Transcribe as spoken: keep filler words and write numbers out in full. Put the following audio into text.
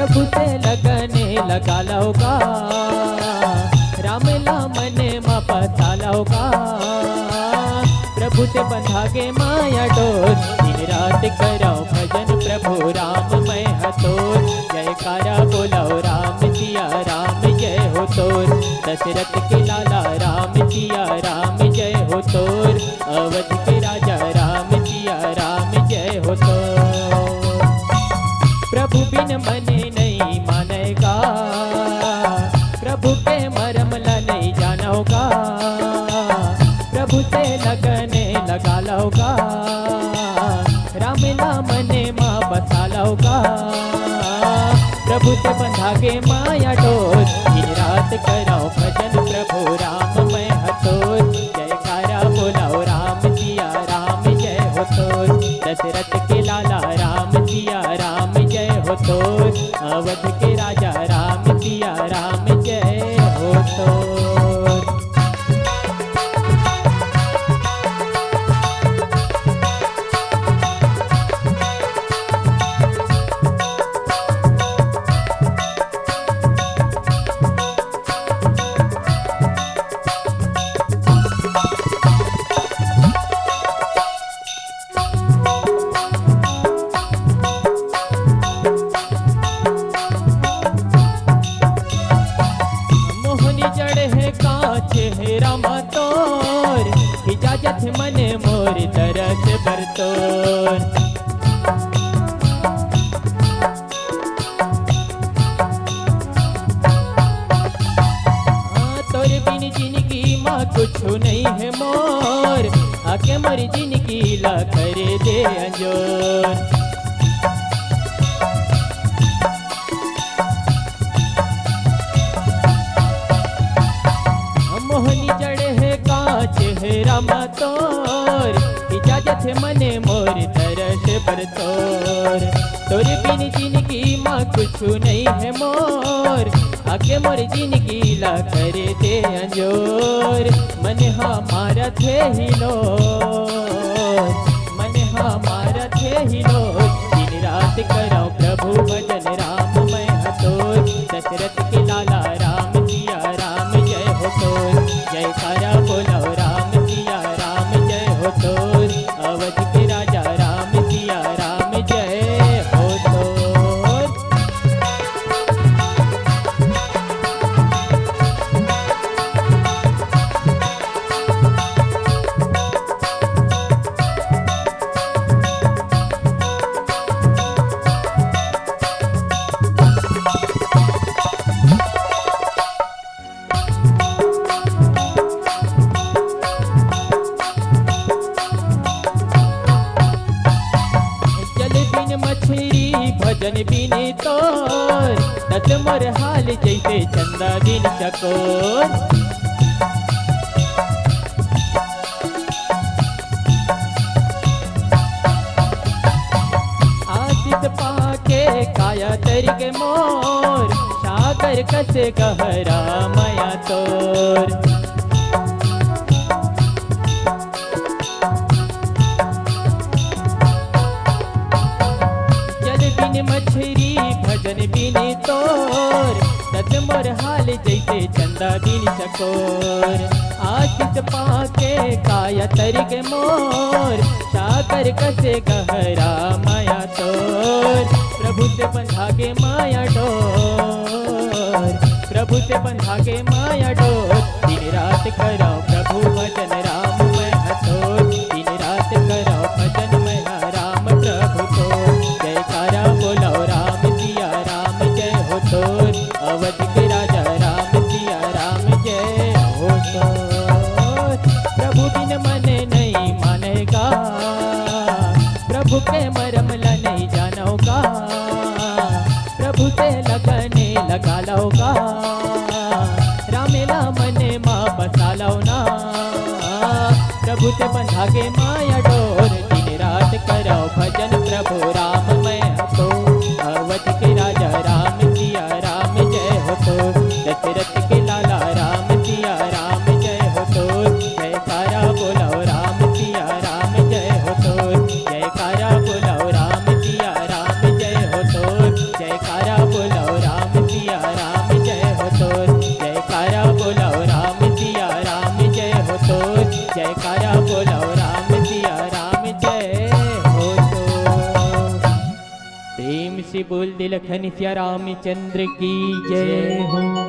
प्रभु से लगने लगा लव गा, राम ला मने मा बसा लव गा। प्रभु से बंधा गे माया डोर, दिन रात करव भजन प्रभु राम मैं ह तोर। जयकारा बोलव राम सिया राम जय हो तोर, दशरथ के लाला राम सिया राम जय हो तोर, अवध के राजा राम सिया राम जय हो तोर। प्रभु बिन मने नहीं मानेगा, प्रभु के मरम ला नहीं जानोगा। प्रभु से लगने लगा लोगा, राम ला मने मा बसा लोगा। प्रभु से बंधा गे माया डोर, दिन रात करव भजन प्रभु राम मैं ह तोर। जयकारा बोलव राम सिया राम जय हो तोर, दशरथ के लाला राम सिया राम जय हो तोर, अवध के राजा राम सिया राम जय हो तोर। मोहनी जड़े हे का चेहरा मा तोर, इजाजत हे मने मोर दरस बर तोर। हाँ, तोर बिन जिनगी मा कुछु नहीं हे मोर, आके मोर जिनगी ला करे दे अंजोर। मोहनी जड़े हे का चेहरा मा तोर, इजाजत हे मने मोर दरस बर तोर। तोर बिन जिनगी मा कुछु नहीं हे मोर, आके मोर जिनगी ला करे दे अंजोर। मन हा मारत हे हिलोर, मन हा मारत हे हिलोर। दिन रात करव प्रभु भजन राम मैं ह तोर, दशरथ के लाला राम सिया राम जय हो तोर। जयकारा बोलव राम सिया राम जय हो तोर, अवध के राजा राम सिया राम जय हो तोर। जल बिन मछरी भजन बिन तोर, तत मोर हाल जैसे चंदा बिन चकोर। आशीष पाके काया तरिक मोर, सागर कस गहरा मया तोर। जल बिन मछरी भजन बिन तोर, तत मोर हाल जैसे चंदा बिन चकोर। आशीष पाके काया तरिक मोर, सागर कस गहरा मया तोर। प्रभु से बंधा गे माया डोर, प्रभु से बंधा गे माया डोर। दिन रात करव प्रभु भजन राम मैं ह तोर, दिन रात करव भजन मैं ह राम प्रभु तोर। जयकारा बोलव राम सिया राम जय हो तोर, अवध के राजा राम सिया राम जय हो तोर। प्रभु बिन मन नहीं मानेगा, प्रभु के मरम ला नहीं जानोगा। प्रभु से लगने लगा लोगा, राम ला मने मा बसा लव ना। प्रभु से बंधा गे माया डोर, दिन रात करव भजन प्रभु राम मैं ह तोर। अवध के राजा राम सिया राम जय हो तोर, दशरथ के लाला राम सिया राम जय हो तोर। जयकारा बोलव राम सिया राम जय हो तोर, जयकारा बोलव राम सिया राम जय हो तोर, जयकारा बोलव जयकारा बोलो राम सिया राम जय हो तो। प्रेम से बोल दे लखन सिया रामचंद्र की जय हो।